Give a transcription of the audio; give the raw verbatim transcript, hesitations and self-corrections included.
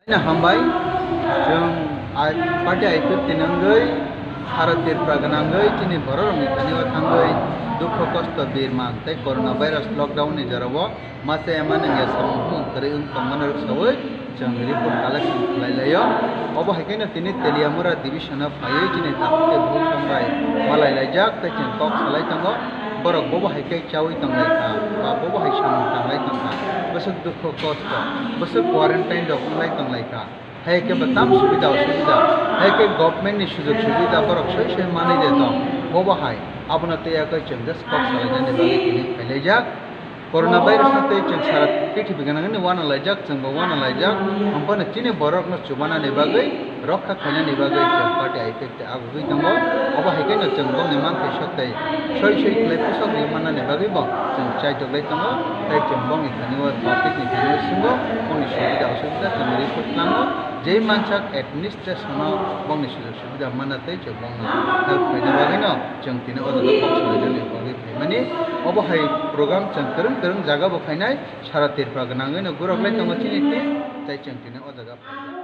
Haino hambai, chwng I-, party I P F T ni wngwi sara Tripura gwnangwi chini bororokni thani o thangwi dukhu kosto birman tei corona virus lockdown ni jorao masa ema nangya samung hum kwrwi wng tongmani rwksawi chwng report collection khlai laio. Obo hai kheno tini Teliamura division o phaiwi chini takhukni bukhuk songbai malai laijak tei chwng kok salai tongo. Borok bobo hai khe chawi tong lai kha, ba bobo hai samung tang lai tong kha, bwswk dukhu kosto, bwswk quarantine rok wng lai tong lai kha. Hai khe bo tam subida osubida, hai khe government ni sujog subida borok soi soi manwi de tong, bobo hai abono tei yakhe chwng just kok salainani bagwi tini phailaijak. Corona virus no tei chwng sara prithibi gwnangni wana laijak, chwngbo wana laijak, hwnphano chini borokno chubanani bagwi, rokha khainani bagwi chwng party I P F T agugwi tongo. Obo hai kheno chwng bongni manthai sok tei soi soi khlai pusok rwi mannani bagwi bo chwng chaitok lai tongo, tei chwng bongni thani o public ni thani o swngo, bongni subida osubida chwng report nango, jei mansak administration o bongni sujog subida manna tei chwng bongno help khaina bagwino chwng tini o jaga kok salainani bagwi phaimani. Obo hai program chwng kwrwng kwrwng jaga bo khainai, sara Tripura gwnangwino gurok lai tongo chini team, tei chwng tini o jaga phaijak.